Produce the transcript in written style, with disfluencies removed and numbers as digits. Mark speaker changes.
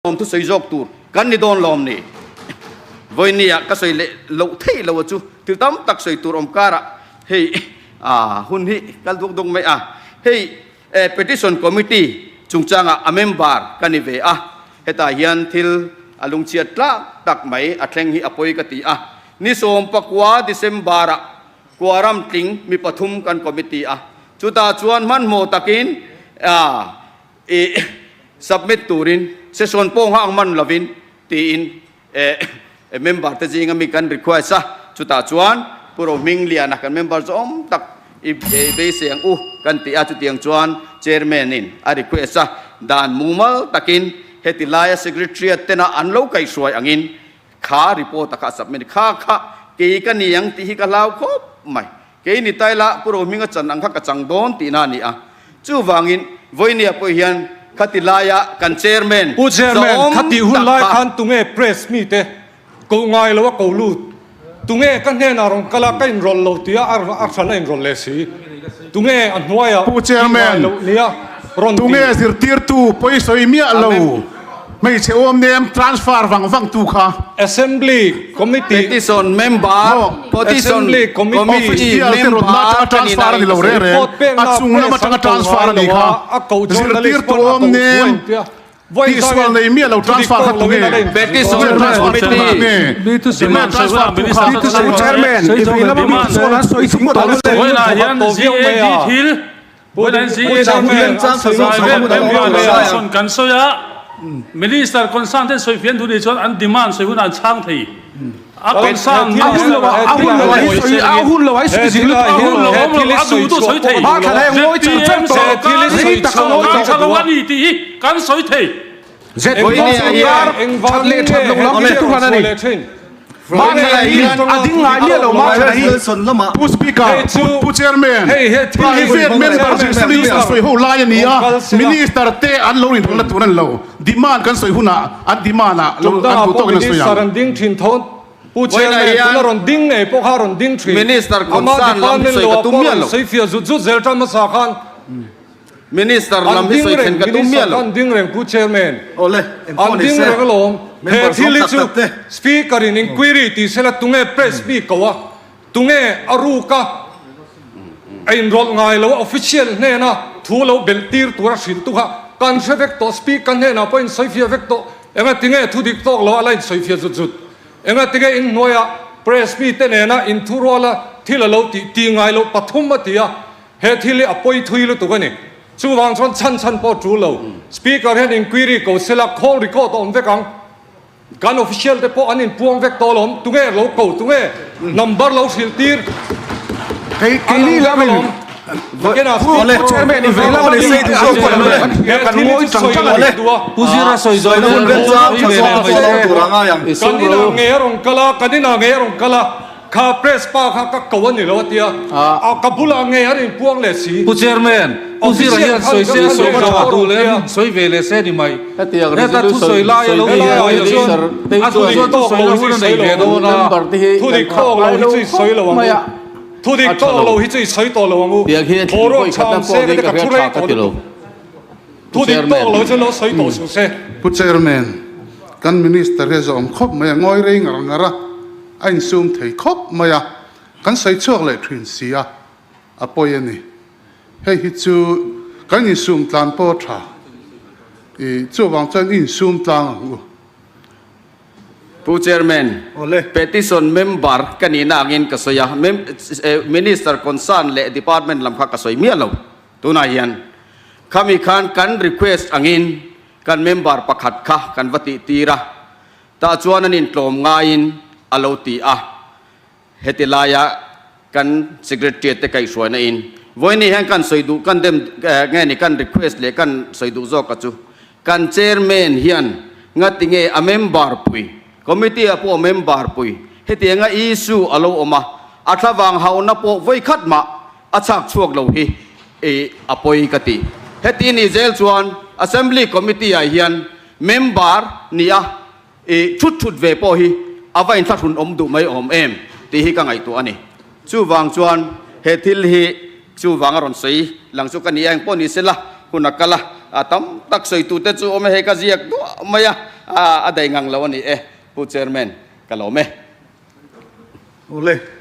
Speaker 1: Lawm thu sawi zawk tur kan ni dawn lawm ni? Vawinia ka sawi leh loh theih lo a chu thil tam tak sawi tur awm karah hei a hun hi kal duak duak mai a. Hei Petition Committee chungchangah a member ka ni ve a, hetah hian thil a lungchhiat tlak tak mai a thleng hi a pawi ka ti a. Ni 19 December-ah Kuaram tling mi pathum kan committee a, chutah chuan hmanhmawh takin a I submit turin session pawh nghak man lovin tiin member te zinga mi kan request a, chutah chuan Pu Rohmingliana kan member zawm tak i beisei ang u kan ti a, chutiang chuan chairman in a request a, dan mumal takin heti laia secretariat tena an lo kaihhruai angin kha report a kha a submit kha kha kei ka ni ang tih hi ka hlau khawp mai. Kei ni taila Pu Rohminga chan ang kha ka chang dawn tihna a ni a. Chuvangin Vawinia pawh hian khati laia kan Chairman
Speaker 2: Pu Chairman,
Speaker 1: zawm
Speaker 2: khati hun
Speaker 1: tak
Speaker 2: lai
Speaker 1: kha.
Speaker 2: khan tunge press mite ko ngai lo a ko lut? Tunge ka hnenah rawn kal a, ka inrawlh lo tia a hran a inrawlh leh si? Tunge a hnuaiah
Speaker 3: Pu
Speaker 2: tih ngai
Speaker 3: Chairman,
Speaker 2: loh nia rawn ti?
Speaker 3: tunge zirtirtu pawisawi miah lo hmeichhe awm nem transfer vang vang tu kha?
Speaker 2: Assembly Committee
Speaker 1: Petition member,
Speaker 3: Maw?
Speaker 1: Petition
Speaker 2: Assembly Committee
Speaker 1: Committee
Speaker 3: Official te rawn la
Speaker 1: member
Speaker 3: atanga
Speaker 1: ka ni
Speaker 3: transfer a ni
Speaker 1: nain
Speaker 3: lo
Speaker 1: ka
Speaker 3: reng
Speaker 1: sawi.
Speaker 3: reng.
Speaker 2: Report pek
Speaker 3: A
Speaker 2: na
Speaker 3: chung lam
Speaker 2: press
Speaker 3: atanga
Speaker 2: an ko
Speaker 3: transfer
Speaker 2: ngai
Speaker 3: a ni
Speaker 2: lo
Speaker 3: kha.
Speaker 2: a, a ko journalist
Speaker 3: Zirtirtu
Speaker 2: pawn a
Speaker 3: awm
Speaker 2: ko thu a
Speaker 3: nem
Speaker 2: intia. Vawiin
Speaker 3: tihsual
Speaker 2: zangin
Speaker 3: nei miah lo
Speaker 2: thudik
Speaker 3: transfer kha
Speaker 2: tawk loin
Speaker 3: tunge?
Speaker 2: a la inti
Speaker 1: Petition
Speaker 3: Tunge transfer tu kha
Speaker 1: Committee
Speaker 3: tunge? Tunge transfer tu kha?
Speaker 4: Pu Chairman, i vei lama mi chuan an sawi thing tawh lutuk.
Speaker 5: Vawiinah hian GAD thil, vawiinah hian GAD thil zai vel member sanction kan sawi a, Minister concern ten sawi fian thu nih chuan an demand sawi hunah an chhang thei. A concern
Speaker 4: A hun lo a hun lo a sawi a hun lo a sawi zing lutuk.
Speaker 5: A hun lo awm lo a duh duh sawi thei. ZPM sawrkar
Speaker 4: Rei tak a ngawi
Speaker 5: sawrkar
Speaker 4: tawh.
Speaker 5: tha lo a ni tih hi kan sawi thei.
Speaker 4: ZPM sawrkar that leh that lo lam hi chu hran a ni. Mahthana hi a ding ngai miah lo Mahthana hi.
Speaker 3: Pu Speaker, Pu Chairman, private member zirlai a sawi ho lai a ni a, Minister te an lo inrawlhna tur a ni lo. Demand kan sawi hunah an demand ah lo an duh tawkin an sawi ang.
Speaker 2: Minister an ding thin tho Pu Chairman tuna rawn ding ngei pawh kha a rawn ding thin.
Speaker 1: Minister
Speaker 2: Ama
Speaker 1: concern lam hi
Speaker 2: department
Speaker 1: sawi
Speaker 2: lo
Speaker 1: ka
Speaker 2: ah
Speaker 1: tum
Speaker 2: pawh
Speaker 1: miah
Speaker 2: rawn
Speaker 1: lo.
Speaker 2: sawi fiah zut zut zel tan hmasa khan
Speaker 1: Minister
Speaker 2: an
Speaker 1: lam hi
Speaker 2: ding
Speaker 1: sawi
Speaker 2: reng
Speaker 1: thlen ka tum
Speaker 2: Minister
Speaker 1: miah lo.
Speaker 2: kha an ding reng Pu Chairman.
Speaker 6: Awle,
Speaker 2: An ding reng alawm. He
Speaker 6: Member
Speaker 2: thil
Speaker 6: zawng
Speaker 2: hi
Speaker 6: tak
Speaker 2: chu
Speaker 6: tak te.
Speaker 2: Speaker in inquiry tih sela tunge press mi ko a, tunge a ruk a, a inrawlh ngai lo a, official hnena thu lo belh tir tura hrilh tu kha kan hre vek tawh, Speaker hnenah pawh in sawi fiah vek tawh. Enga tinge thu dik tawk lo a la in sawi fiah zut zut. Enga tinge in hnuaia press mi te nena in thuruala thil a lo tih ti ngai loh pathum a ti a, he thil hi a pawi thui lutuk a ni. Chuvang chuan chhan chhan pawh tul lo. Speaker hian inquiry ko sela call record a awm vek ang. Kan official te pawh an inpuang vek tawh alawm. Tunge lo ko tunge number lo hrilh tir
Speaker 4: Kei
Speaker 2: a lang
Speaker 4: keini
Speaker 2: vek
Speaker 4: lamin
Speaker 2: alawm. Nakinah
Speaker 4: Pu Chairman i vei lama mi an hria kan ngawi chang chang a ni.
Speaker 7: Pu Zira sawi zawina hun
Speaker 6: Hun chang tha zawk a sawi tur a ngai ang.
Speaker 2: Kan inah ngei a rawn kal a, kan inah ngei a rawn kal a. Kha press pa kha ka ko a ni lo a tia, a ka bulah ngei an inpuang leh si.
Speaker 7: Pu Chairman, Pu Zira hian sawi se sawi zawh a duh leh a sawi ve leh se ni mai. Heta thu sawi lai a lo ni a a duh chuan thu sawi na hun a nei ve dawn a.
Speaker 2: Thudik tawk lo hi chu i sawi lo ang u. Thudik tawk lo hi chu i sawi tawh lo ang u. Boruak tha awm se ka ti ka thu rei tawh lutuk. Thudik tawk lo chu lo sawi tawh suh se.
Speaker 3: Pu Chairman, kan Minister hi a zawm khawp mai a, ngawi rei ngar ngar a. A insum thei khawp mai a, kan sawi chhuak leh thin si a, a pawi a ni. Hei hi chu kan insum tlan pawh a tha. I chuvang chuan i insum tlang ang u.
Speaker 1: Pu Chairman, Petition member ka nihna angin ka sawi a, Minister concern leh Department lam kha ka sawi miah lo. Tunah hian khami khan kan request angin kan member pakhat kha kan va tihtir a, Tah chuan an intlawm ngaiin a lo ti a, heti laia kan Secretariat te kaihhruaina in vawiin hian kan sawi duh kan dem nge ni kan request leh kan sawi duh zawk a chu kan Chairman hian ngati nge a member pui Committee ah pawh a member pui hetianga issue a lo awm a, a thlavang hauhna pawh vawikhat mah a chhak chhuak lo hi a pawi ka ti. Heti ni zel chuan Assembly Committee ah hian Member ni a i thut thut ve pawh hi a va inthlahrun awm duh mai awm em tih hi ka ngaihtuah a ni. Chuvang chuan he thil hi chuvang a rawn sawi lang chu ka ni a, engpawh ni sela hun a kal a, a tam tak sawi tute chu awm e, hei ka ziak duah mai a. a daih ngang lo a ni e, Pu Chairman, ka lawm e.
Speaker 6: Awle.